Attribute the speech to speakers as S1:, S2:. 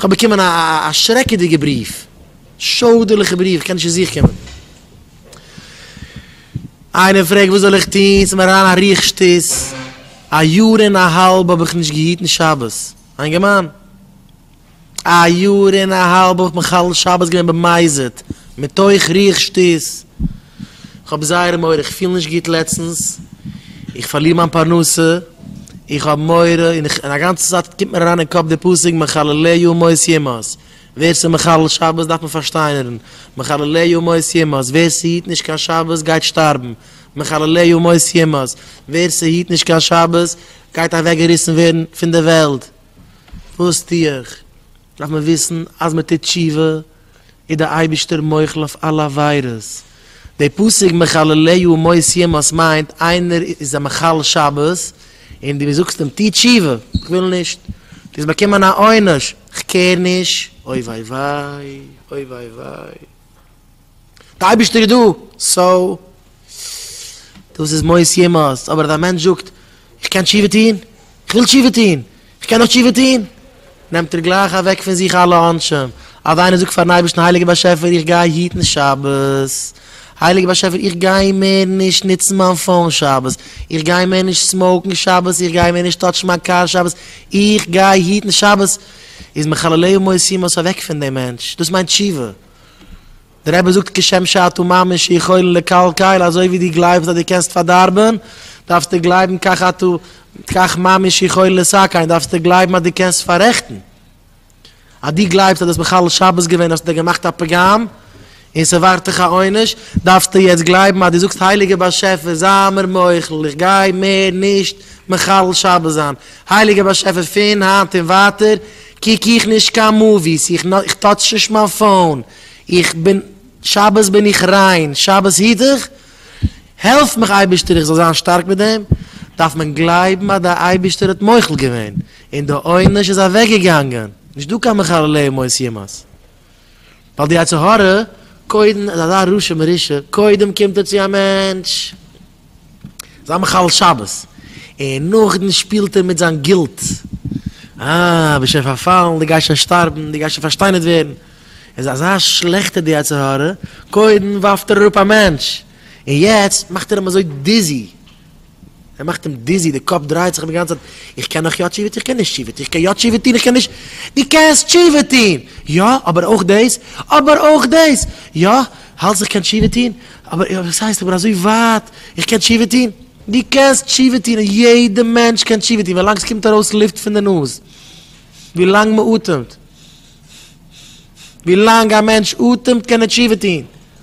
S1: כ'האב באקומען א א שרעקעדיגע בריוו, שוידערליכע בריוו, כ'קען נישט צו זיך קומען. איינער פרעגט וואס זאל איך טון, ס'איז מיר אריין א רוח שטות, א יאר און א האלב האב איך נישט געהיטן שבת, א אינגערמאן, א יאר און א האלב האב איך מחלל שבת געווען במזיד, מתוך רוח שטות, כ'האב זייער מורא, איך פיל נישט גוט לעצטנס, איך פארליר מיין פרנסה, איך האב מורא, און איך, און א גאנצע צייט קומט מיר אריין אין קאפ די פסוק מחלליה מות יומת, ווער ס'איז מחלל שבת דארף מען פארשטיינערן, מחלליה מות יומת, ווער ס'היט נישט קיין שבת גייט שטארבן, מחלליה מות יומת, ווער ס'היט נישט קיין שבת גייט אוועקגעריסן ווערן פון די וועלט. וואס טו איך? דארף מען וויסן אז מען טוט תשובה איז דער אייבערשטער מוחל אויף אלע עבירות. די פסוק מחלליה מות יומת מיינט איינער איז א מחלל שבת און דו זאגסט אים טו תשובה, איך וויל נישט, דו וועסט באקומען א עונש, איך קער נישט, אוי וויי וויי, אוי וויי וויי. די אייבערשטער איז דא, סאו דאס איז מות יומת, אבער אז א מענטש זאגט איך קען תשובה טון, איך וויל תשובה טון, איך קען נאך תשובה טון, נעמט ער גלייך אוועק פון זיך אלע עונשים, אז איינער זאגט פארן אייבערשטן הייליגער באשעפער איך גיי היטן שבת, הייליגער באשעפער איך גיי מער נישט נוצן מיין phone שבת, איך גיי מער נישט smoke ן שבת, איך גיי מער נישט touch ן מיין קאר שבת, איך גיי היטן שבת, איז מחלליה מות יומת אוועק פון דעם מענטש, דאס מיינט תשובה. דער רבי זאגט כשם שאתה מאמין שיכולין לקלקל, אזוי ווי דו גלייבסט אז דו קענסט פארדארבען, דארפסטו גלייבן כך אתה כך מאמין שיכולין לתקן, דארפסטו גלייבן אז דו קענסט פאררעכטן. אז דו גלייבסט אז דו האסט מחלל שבת געווען האסטו געמאכט א פגם און ס'ווארט דיך א עונש, דארפסטו יעצט גלייבן אז דו זאגסט הייליגער באשעפער זיי מיר מוחל איך גיי מער נישט מחלל שבת זיין, הייליגער באשעפער פון היינט און ווייטער קוק איך נישט קיין movies, איך touch נישט מיין phone, איך בין, שבת בין איך ריין, שבת היט איך, העלף מיך אייבערשטער איך זאל זיין שטארק מיט דעם, דארף מען גלייבן אז דער אייבערשטער האט מוחל געווען, און די עונש איז אוועק געגאנגען, נישט דא קיין מחלליה מות יומת. ווייל די יצר הרע, קודם איז אזא רשע מרושע, קודם קומט ער צו א מענטש, זיי מחלל שבת, און נאכדעם שפילט ער מיט זיין guilt, אה, ביסט שוין פארפאלן, דו גייסט שוין שטארבן, דו גייסט שוין פארשטיינערט ווערן, ער איז אזא שלעכטער די יצר הרע, קודם ווארפט ער אראפ א מענטש, און יעצט מאכט ער אים אזוי dizzy, ער מאכט אים dizzy, די קאפ דרייט זיך אים די גאנצע צייט, איך קען נאך יא תשובה טון, איך קען נישט תשובה טון, איך קען יא תשובה טון, איך קען נישט, דו קענסט תשובה טון! יא, אבער אויך דאס, אבער אויך דאס, יא, האלטסט איך קען תשובה טון? אבער וואס הייסט איך בין אזוי ווייט, איך קען תשובה טון? דו קענסט תשובה טון, יעדע מענטש קען תשובה טון, ווילאנג ס'קומט ארויס לופט פון די נאז, ווילאנג מ'אטעמט, ווילאנג א מענטש אטעמט קען ער תשובה טון.